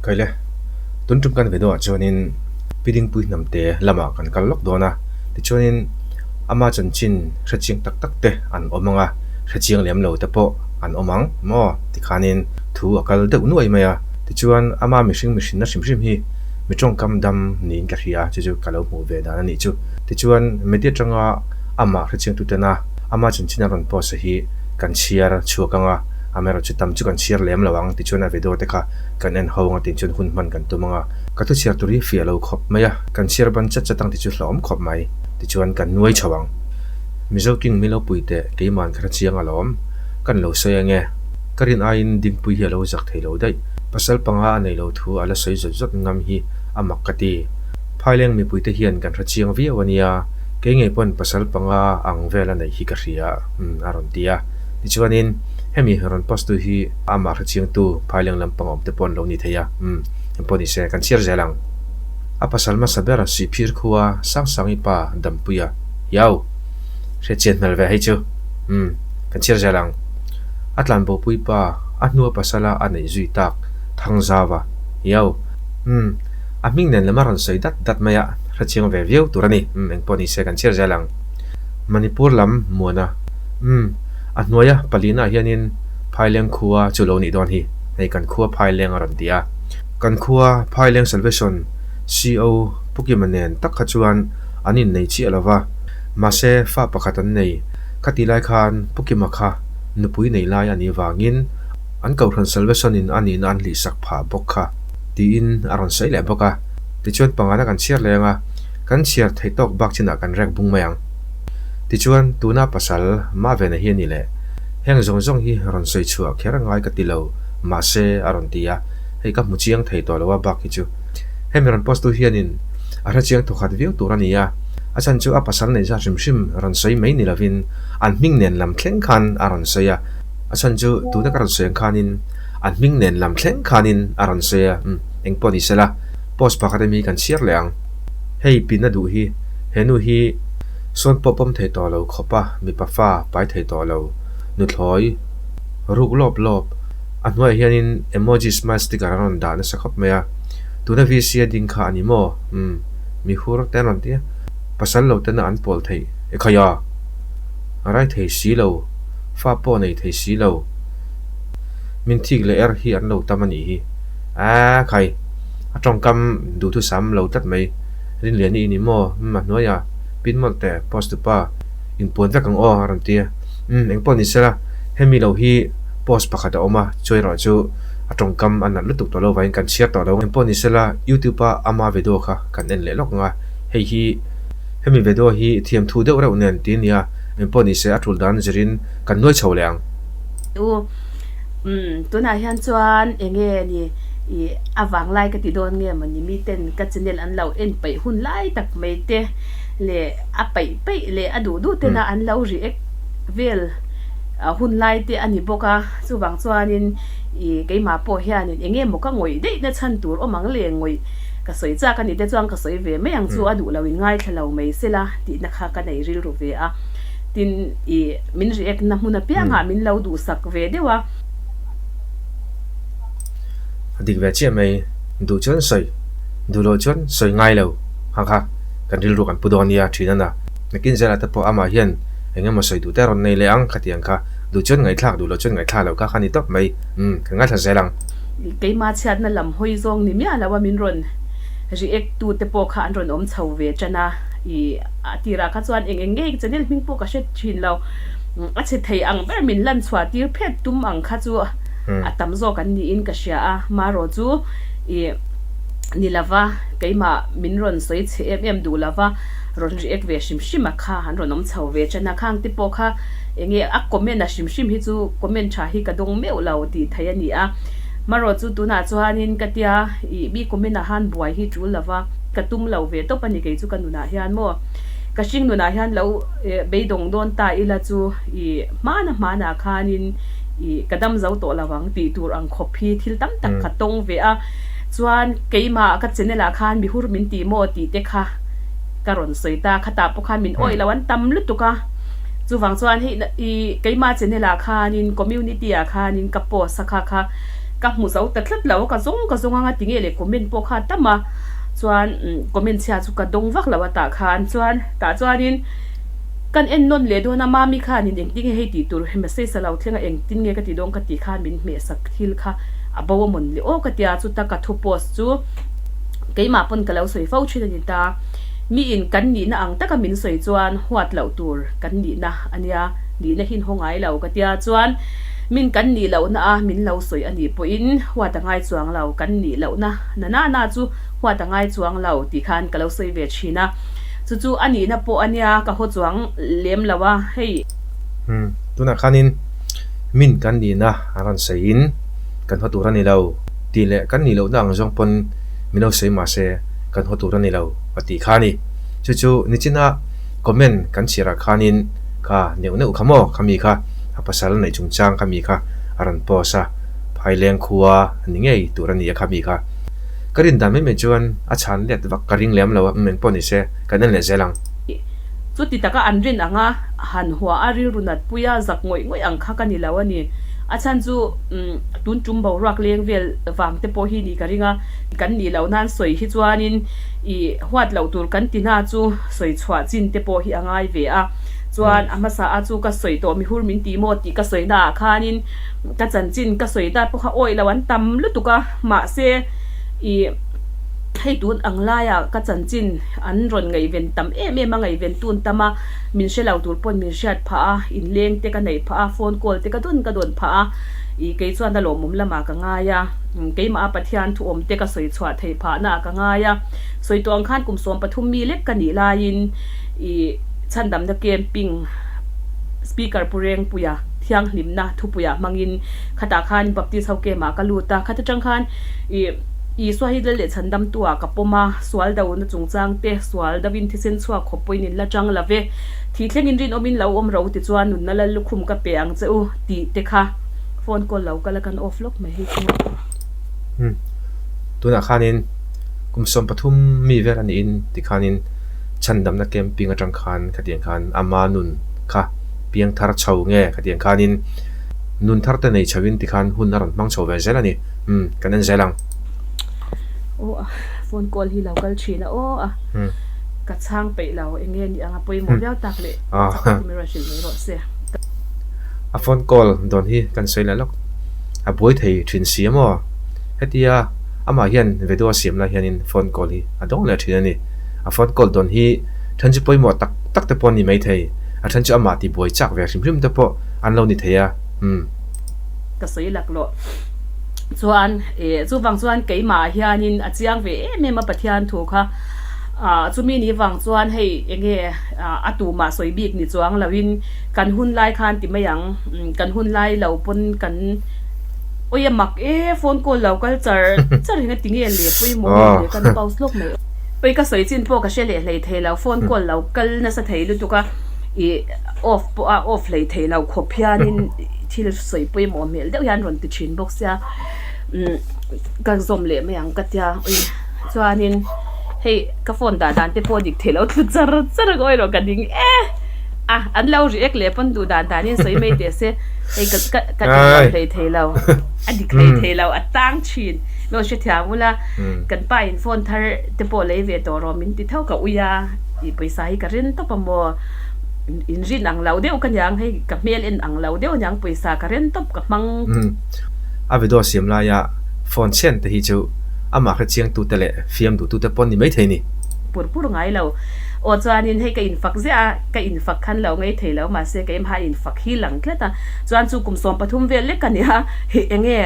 Kaile, tun tum kan video ah chuanin Pi Dingpui hnamte lamah kan kal lawk dawn a, tichuanin ama chanchin hrechiang tak tak te an awm ang a, hrechiang lem lo te pawh an awm ang maw? Tikhanin thu a kal deuh nuai mai a, tichuan ama mihring mihrinna hrim hrim hi mi tawngkam dam niin ka hria a, chu chu ka lo hmuh ve dan a nih chu. Tichuan media atanga amah hrechiang tutena ama chanchin a rawn post a hi kan chhiar chhuak ang a, amaherawhchu tam chu kan chhiar lem lo ang tichuan a video te kha kan en ho ang a tih chuan hun hman kan tum ang a, ka thu chhiar tur hi fiah lo khawp mai a, kan chhiar ban chat chat ang tih chu hlauhawm khawp mai tichuan kan nuai chho ang. Mizo King Milopui teh keiman ka hre chiang alawm, kan lo sawi ange, ka rin aiin Dingpui hi a lo zak thei lo daih, pasal panga a nei lo thu a la sawi zawt zawt ngam hi a mak ka ti. Phaileng mipuite hian kan hre chiang viau a nia, kei ngei pawn pasal panga ang vel a neih hi ka hria, umm a rawn ti a. Tichuanin hemi rawn post tu hi amah hre chiangtu Phaileng lampang awm te pawh an lo ni thei a, umm engpawh ni se kan chhiar zel ang. A pasal hmasa ber Sihphir khua Sangsangi pa Dampuia, Iau! Hre chian hmel ve hei chu, umm kan chhiar zel ang. A tlanbopui pa a hnua pasala a neih zui tak Thangzauva, Iau! Umm a hming nen lam a rawn sawi dat dat mai a, hre chiang ve viau tur a ni, umm engpawh ni se kan chhiar zel ang. Manipur lam Muana, Umm a hnuaia palina ah hianin Phaileng khua chu lo nih dawn hi, hei kan khua Phaileng a rawn ti a. Kan khua Phaileng Salvation CO Pu Kima nen tak kha chuan an innei chiah lo va, mahse fa pakhat an nei. Kha ti lai khan Pu Kima kha nupui nei lai a nih vangin an Kohhran Salvation in a nihna an hlihsak phah bawk kha tiin a rawn sawi leh bawk a. Tichuan pangana kan chhiar leng a, kan chhiar theih tawk bak chinah kan rek bung mai ang. Tichuan tuna pasal Mavena hi a ni leh. Heng zawng zawng hi rawn sawi chhuah kher ngai ka ti lo, mahse a rawn ti a, hei ka hmu chiang thei tawh lo a bak hi chu. Hemi rawn post tu hianin a hre chiang thawkhat viau tur a ni a, a chhan chu a pasal neih zat hrim hrim rawn sawi mai ni lovin an hming nen lam thleng khan a rawn sawi a, a chhan chu tuna ka rawn sawi ang khanin an hming nen lam thleng khanin a rawn sawi a, umm engpawh ni sela post pakhat emi kan chhiar leh ang. Hei pin a duh hi he nu hi sawn pawh pawm thei tawh lo khawp a mipa fa pai thei tawh lo nuthlawi ruk lawp lawp a hnuaiah hianin emoji smile sticker an rawn dah nasa khawp mai a tuna VC a ding kha a ni maw umm mi hur te an rawn ti a pasal lo tena an pawl theih ekhai a a rai thei si lo fa pawh nei thei si lo min thik leh er hi an lo tam a nih hi aaa khai a tawngkam duhthusam lo tlat mai Rinliani i ni maw umm a hnuaiah pin mawlh teh post tupa inpuan vek ang aw a rawn ti a umm engpawh ni sela hemi lo hi post pakhat a awm a chu erawh chu a tawngkam a nalh lutuk tawh lo vangin kan chhiar tawh lo engpawh ni sela youtube a ama video kha kan en leh lawk ang a hei hi hemi video hi thiamthu deuh reuh nen ti a nia engpawh ni se a tul dan zirin kan nuai chho leh ang. U umm tunah hian chuan enge ni ih a vang lai ka ti dawn nge mawni miten ka channel an lo en peih hun lai tak mai te leh a peih peih leh a duh duh tena an lo react vel hun lai te a ni bawk a chuvang chuanin ih keimah pawh hianin eng emaw ka ngawih daih na chhan tur awm ang leh ngawih ka sawi chak a ni te chuan ka sawi ve mai ang chu a duh lo in ngaithla lo mai sela tihna kha ka nei rilru ve a tin ih min react na hmun apiangah min lo duhsak ve deuh a. A dik ve chiah mai, duh chuan sawi, duh loh chuan sawi ngai lo kha kha kan rilru kan pu dawn nia thin a na. Nakin zela te pawh amah hian eng emaw sawi duh te a rawn nei leh ang khatiang kha duh chuan ngaihthlak duh loh chuan ngaihthlak loh kha kha ni tawp mai, umm kan ngaithla zel ang. Keimah chhiatna lam hawi zawng ni miah lo a min rawn react tu te pawh kha an rawn awm chho ve tan a, ih a tirah kha chuan eng eng nge channel hming pawh ka hre thin lo, a chhe thei ang ber min lan chhuah tir phet tum ang kha chu a tam zawk an niin ka hria a, marawh chu ih ni lova keimah min rawn sawi chhe em em duh lova rawn react ve hrim hrim a kha an rawn awm chho ve tan a, khang te pawh kha eng nge a comment a hrim hrim hi chu comment tha hi ka dawng meuh lo tih theih a ni a, marawh chu tunah chuanin ka tia ih mi comment ah han buai hi tul lova ka tum lo ve tawp a ni kei chu ka nunah hian maw ka hring nunah hian lo beidawng dawn ta ila chu ih hmana hmanah khanin ih ka dam zo tawh lo ang tih tur ang khawp hi thil tam tak ka tawng ve a chuan keimah ka channel ah khan mihur min tih maw tih te kha ka rawn sawi ta khatah pawh khan min awih lo an tam lutuk a chuvang chuan hei ih keimah channel ah khanin community ah khanin ka post a kha kha. Ka hmu zo ta tlat lo a, ka zawng ka zawng anga tinge le comment pawh kha a tam a, chuan comment chhia chu ka dawng vak lo a tah khan chuan tah chuanin kan en nawn leh dawn a, Mami khanin engtin nge hei tih tur message a lo thleng a engtin nge ka ti dawn ka tih khan min hmehsak thil kha a bo a mawn le aw ka tia, chuta ka thu post chu keimah pawn ka lo sawi fo thin a ni ta, miin kan nihna ang taka min sawi chuan huat loh tur kan nihna a nia, nihna hi in haw ngai lo ka tia chuan. Min kan nih lohna a min lo sawi a nih pawhin huat a ngai chuang lo, kan nih lohna na na na chu huat a ngai chuang lo tih khan ka lo sawi ve thin a, chu chu a nihna pawh a nia ka haw chuang lem lo a, hei. Umm, tunah khanin min kan nihna a rawn sawiin kan haw tur a ni lo tih leh kan nih lohna ang zawng pawn min lo sawi mahse kan haw tur a ni lo a tih kha a ni. Chu chu nichina comment kan chhiarah khanin kha neuh neuh kha maw khami kha. A pasal neih chungchang kha mi kha a rawn post a, Phaileng khua a ni ngei tur a ni a kha mi kha. Ka rin dan mai mai chuan a chhan let vak ka ring lem lo a, eng pawh ni se kan en leh zel ang. Chuti taka an rin anga han hua a rilru nat pui a zak ngawih ngawih ang kha ka ni lo a ni. A chhan chu tun tum boruak leng vel vang te pawh hi ni ka ring a, kan nih loh nan sawi hi chuanin i huat loh tur kan ti hna chu sawi chhuah chin te pawh hi a ngai ve a. Chuan a hmasa a chu ka sawi tawh mihur min ti maw tih ka sawi naah khanin ka chanchin ka sawi dat pawh kha awih lo an tam lutuk a, mahse ih hei tun ang laiah ka chanchin an rawn ngaihven tam em em a, ngaihven tun tam a, min hre lo tur pawn min hriat phah a, inleng te ka neih phah a, phone call te ka dawn ka dawn phah a, ih kei chuan a lawmawm lamah ka ngai a, keimah a Pathian thu awm te ka sawi chhuah theih phahnaah ka ngai a, sawi tawh ang khan kum 13 mi lek ka nih laiin ih. Chhandamna camping Speaker Pu Rengpuia thianghlimna thupuiah hmangin khatah khan Baptist ho camp ah ka lut a, khat atang khan ih Isua hi lal leh chhandamtu ah ka pawm a, sual dona chungchang te, sual dovin thisen chhuak khawp pawhin in la chang lo ve, thih thlengin rinawmin lo awm ro tichuan nunna lal lukhum ka pe ang che u tih te kha phone call lo kal a kan off lawk mai hei chu. Umm tunah khanin kum 13 mi vel a niin tikhanin Chhandamna camping atang khan khatiang khan ama nun kha piang thar chho nge khatiang khanin nun thar te nei chho in tikhan hun a rawn hmang chho ve zel a ni. Umm kan en zel ang. Aw a phone call hi lo kal thin a aw a ka chhang peih lo eng nge ni ang a pawimawh viau tak leh chak takin min rawn hrilh mai rawh se. A phone call dawn hi kan sawi leh lawk a buai thei thin si a maw? Hetia amah hian video a siam lai hianin phone call hi a dawng leh thin a ni. A phone call dawn hi then chu pawimawh tak tak te pawh a ni maithei, a then chu amah tibuai chak ve hrim hrim te pawh an lo ni thei a, umm. Ka sawi lak loh chuan eh chuvang chuan keimah hianin a chiang ve em em a Pathian thu kha ah chumi ni vang chuan hei enge a tumah sawi bik ni chuang loin kan hun lai khan ti mai ang kan hun lai lo pawn kan awi a mak e phone call lo kal char char eng a ti nge le pawimawh le kan pause lawk mai. Oi ka sawi chin pawh ka hre leh hlei thei lo, phone call lo kal nasa thei lutuk a, ih off pawh a off hlei thei lo khawp hianin thil sawi pawimawh hmel deuh hian rawn ti thin bawk sia, umm ka zawm leh mai ang ka tia, oi chuanin hei ka phone dah dan te pawh dik thei lo thlu char char ang awi rawh ka ding e a, an lo react leh pawn duh dan danin sawi mai teh se, hei ka ka ka dik lo hlei thei lo, a dik hlei thei lo a tang thin, lo hrethiam ula. Kan pa in phone thar te pawh lei ve tawh rawh min ti tho ka ui a, i pawisa hi ka rin tawp a maw? In rin ang lo deuh ka niang hei ka hmel en ang lo deuh aniang pawisa ka ren tawp ka hmang. A video siam laia phone chhian te hi chu amah hre chiang tute leh fiam duh tute pawh ni maithei ni. Pur pur ngai lo. Aw chuanin hei ka infak ziah a, ka infak khan lo ngei thei lo mahse ka imha infak hi lang tlat a, chuan chu kum 13 vel lek ka nia, hi enge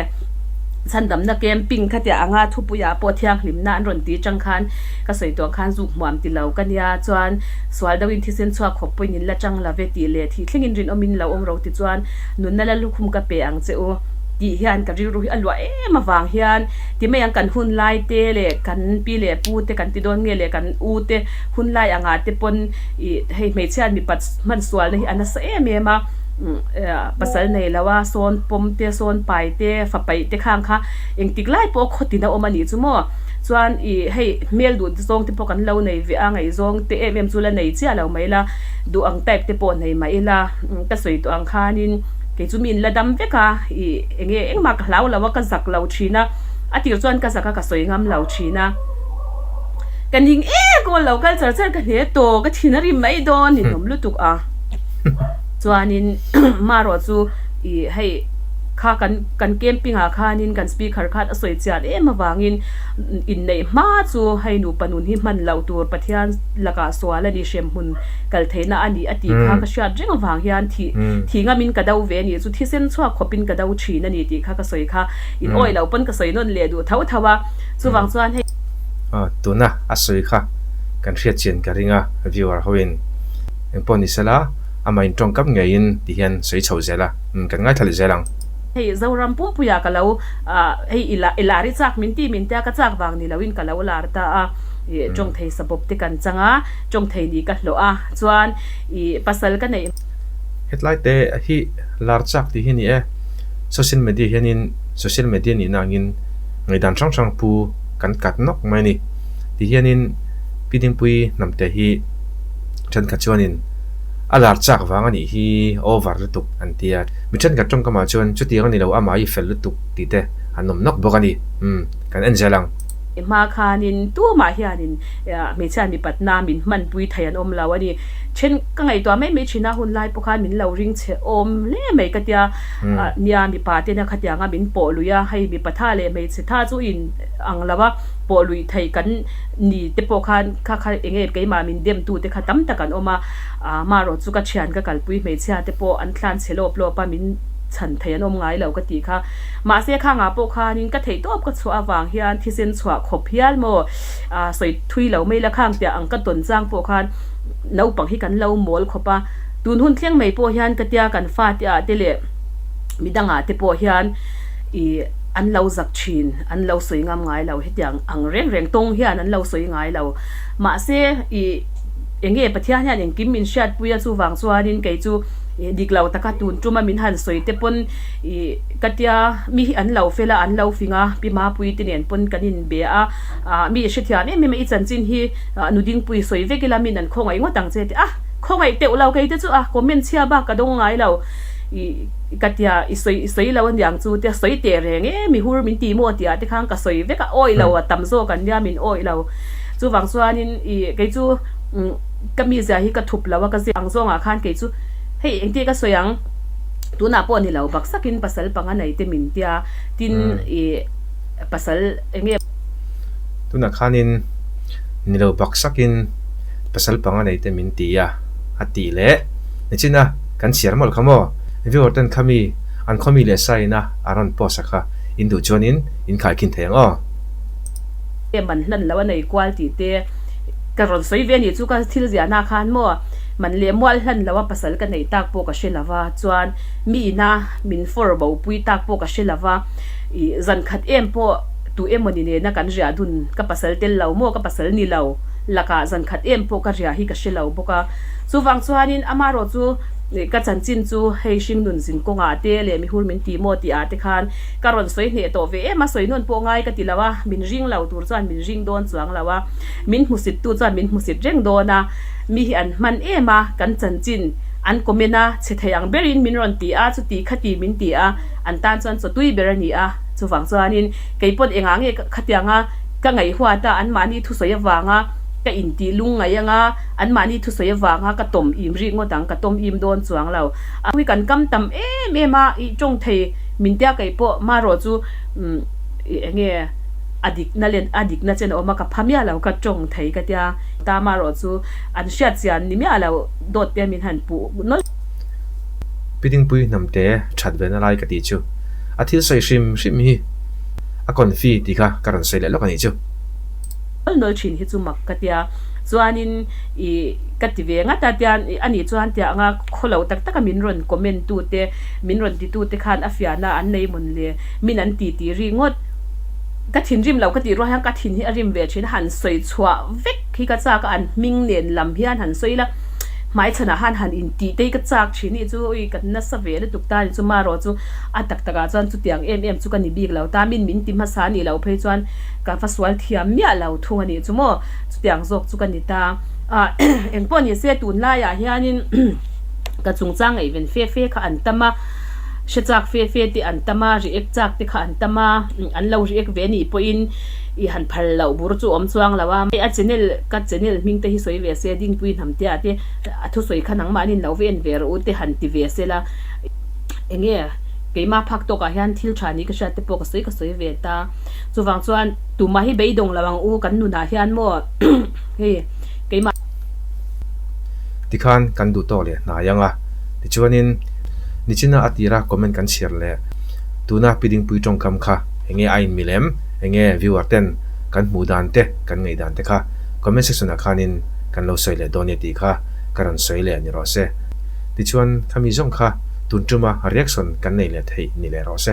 Chhandamna camping kha tiah anga thupuiah pawh thianghlimna an rawn ti chang khan ka sawi tuah khan zuk hmuam ti lo ka nia chuan sual deuhin thisen chhuak khawp pawhin in la chang lo ve tih leh thih thlengin rinawmin lo awm ro ti chuan nunna la lukhum ka pe ang che u tih hian ka rilru hi a luah em avang hian ti mai ang kan hun lai te leh kan pi leh pu te kan ti dawn nge leh kan u te hun lai angah te pawn ih hei hmeichhia mipat hman sualna hi a nasa em em a. Pasal nei lo a, sawn pawm te, sawn pai te, fa paih te khang kha engtik lai pawh khaw tin a awm a nih chu maw. Chuan ih hei hmel duh zawng te pawh kan lo nei ve a, ngaihzawng te em em chu la nei chiah lo mai la, duh ang type te pawh nei mah ila ka sawi tawh ang khanin Kei chu mi in la dam vek a, ih enge engmah ka hlau lo a, ka zak lo thin a, a tir chuan ka zak a ka sawi ngam lo thin a. Ka ning e kawl lo kal char char ka hne tawh, ka thin a rim mai dawn ninawm lutuk a. Chuanin marawh chu ih hei kha kan kan camping ah khanin kan speaker khan a sawi chian em avangin inneih hma chu hei nupa nun hi hman loh tur Pathian lakah sual a ni hremhmun kal theihna a ni a tih kha ka hriat reng avang hian thih thih ngamin ka do ve a nih chu thisen chhuak khawpin ka do thin a ni tih kha ka sawi kha in awih loh pawn ka sawi nawn leh duh tho tho a chuvang chuan hei Tuna a sawi kha kan hriat chian ka ring a viewer hoin engpawh ni sela amah in tawngkam ngeiin ti hian sawi chho zel a kan ngaithla leh zel ang. Hei Zoram pumpuia ka lo hei i la i lar i chak min ti min tia ka chak vang ni loin ka lo lar ta a ih tawngthei sabawp te kan chang a tawngthei nih ka hlawh a chuan ih pasal ka neih. Hetlai te hi lar chak tih hi ni e, social media hianin social media nihna angin ngaihdan hrang hrang pu kan kat nawk mai a ni. Ti hianin Pi Dingpui hnamte hi thenkhat chuanin a lar chak vang a nih hi over lutuk an ti a, mi thenkhat tawngkamah chuan chutiang a ni lo amah hi fel lutuk tih te an awm nawk bawk a ni. Umm kan en zel ang. Hma khanin tumah hianin hmeichhia mipatna min hmanpui thei an awm lo a ni. Then ka ngaihtuah mai mai thin a, hun lai pawh khan min lo ring chhe awm hle mai ka tia, nia mipa tena khatianga min pawh lui a, hei mipa tha leh hmeichhe tha chu in ang lo a, pawh lui theih kan ni te pawh khan kha kha eng nge keimah min dem tu te kha tam tak an awm a, marawh chu ka thian ka kalpui hmeichhia te pawh an thlan chhe lawp lawp a, min chhan thei an awm ngai lo ka tih kha. Mahse khangah pawh khanin ka theih tawp ka chhuah avang hian thisen chhuah khawp hial maw sawi thui lo mai la khang tiah ang ka tawn chang pawh khan naupang hi kan lo mawl khawp a, tun hun thleng mai pawh hian ka tia kan fate ah te leh midangah te pawh hian ih an lo zak thin an lo sawi ngam ngai lo hetiang ang reng reng tawng hian an lo sawi ngai lo mahse ih eng nge Pathian hian engkim min hriatpui a chuvang chuanin kei chu ih dik lo taka tun tuma min han sawi te pawn ih ka tia mi hi an lo fel a an lo fing a pi Mapui te nen pawn kan inbe a ah mi hrethiam em em a i chanchin hi Nu Dingpui sawi vek ila min an khawngaih ngawt ang che ti a, khawngaih teuh lo kei te chu a comment chhia bak ka dawng ngai lo i ka tia i sawi i sawi lo aniang chu tia sawi teh reng e mi hur min ti maw tih ah te khan ka sawi vek a awih lo a tam zawk an nia min awih lo chuvang chuanin i kei chu ka mizia hi ka thup lo a ka ziak ang zawng ah khan kei chu hei engti ka sawi ang tunah pawh ni lo bak sakin pasal panga nei te min tia tin i pasal enge. Tunah khanin ni lo bak sakin pasal panga nei te min ti a, a tih leh nichin a kan chhiar mawlh kha maw? Viewer ten kha mi an khaw mi leh sa ina a rawn post a kha in duh chuanin in khaikhin thei ang aw. Man hlan lo a nei kual tih te ka rawn sawi ve a nih chu ka thil ziahna khan maw man leh mual hlan lo a pasal ka neih tak pawh ka hre lo va chuan mi ina min fawr bo pui tak pawh ka hre lo va ih zan khat em pawh Tu emawni nena kan riah dun ka pasal tel lo maw ka pasal ni lo lakah zan khat em pawh ka riah hi ka hre lo bawk a. Chuvang chuanin amarawh chu ka chanchin chu hei hringnun zin kawngah te leh mihur min ti maw tih ah te khan ka rawn sawi hneh tawh ve em a, sawi nawn pawh ngai ka ti lo a, min ring lo tur chuan min ring dawn chuang lo a, min hmusit tu chuan min hmusit reng dawn a, mi hi an hman em a, kan chanchin an comment a, chhe thei ang berin min rawn ti a, chuti khati min ti a, an tan chuan chawtui ber a ni a. Chuvang chuanin kei pawn engah nge khatianga ka ngaihhuat a, anmahni thusawi avanga ka intih lung ngaih anga, anmahni thusawi avanga ka tawm im rik ngawt ang, ka tawm im dawn chuang lo. A hui kan kam tam em em a, ih tawng thei min tia kei pawh marawh chu ih enge a dikna len a dikna chen a awm a, ka pha miah lo ka tawng thei ka tia, ta marawh chu an hriat chian ni miah lo dawt te min han puh nawlh. Pi Dingpui hnamte that ve na lai ka tih chu. A thil sawi hrim hrim hi a confi tih kha ka rawn sawi leh lawk a nih chu. Nawl nawl thin hi chu mak ka tia chuanin i ka ti ve ngat a tian a nih chuan tia anga khaw lo tak taka min rawn comment tu te min rawn ti tu te khan a fiahna an nei mawn le min an ti tih ri ngawt ka thinrim lo ka tih rual hian ka thin hi a rim ve thin a han sawi chhuah vek hi ka chak a an hming nen lam hian han sawi ila hmaichhanah han han intih te hi ka chak thin hi chu ui ka nasa ve lutuk ta ni chu marawh chu A tak takah chuan chutiang em em chu ka ni bik lo ta, min min ti hmasa a nih loh phei chuan ka va sual thiam miah lo thung a nih chu maw, chutiang zawk chu ka ni ta. Ah engpawh ni se tunlaiah hianin ka chungchang ngaihven fe fe kha an tam a, Hre chak fe fe te an tam a, react chak te kha an tam a, an lo react ve nih pawhin i han phal loh bur chu awm chuang lo a. A channel ka channel hming te hi sawi ve se, Dingpui Hnamtea te a thusawi kha nangmahni lo va en ve rawh u te han ti ve se la. Enge keimah phak tawkah hian thil tha ni ka hriat te pawh ka sawi ka sawi ve ta. Chuvang chuan tumah hi beidawng lo ang u kan nunah hian maw hei keimah. Tikhan kan duh tawk leh hnai ang a, tichuanin nichina a tira comment kan chhiar leh tuna Pi Dingpui tawngkam kha enge a inmil em, enge viewer ten kan hmuh dan te kan ngaih dan te kha comment section ah khanin kan lo sawi leh dawn nia tih kha ka rawn sawi leh ni rawh se. Tichuan khami zawng kha tun tuma reaction kan nei leh theih ni leh rawh se.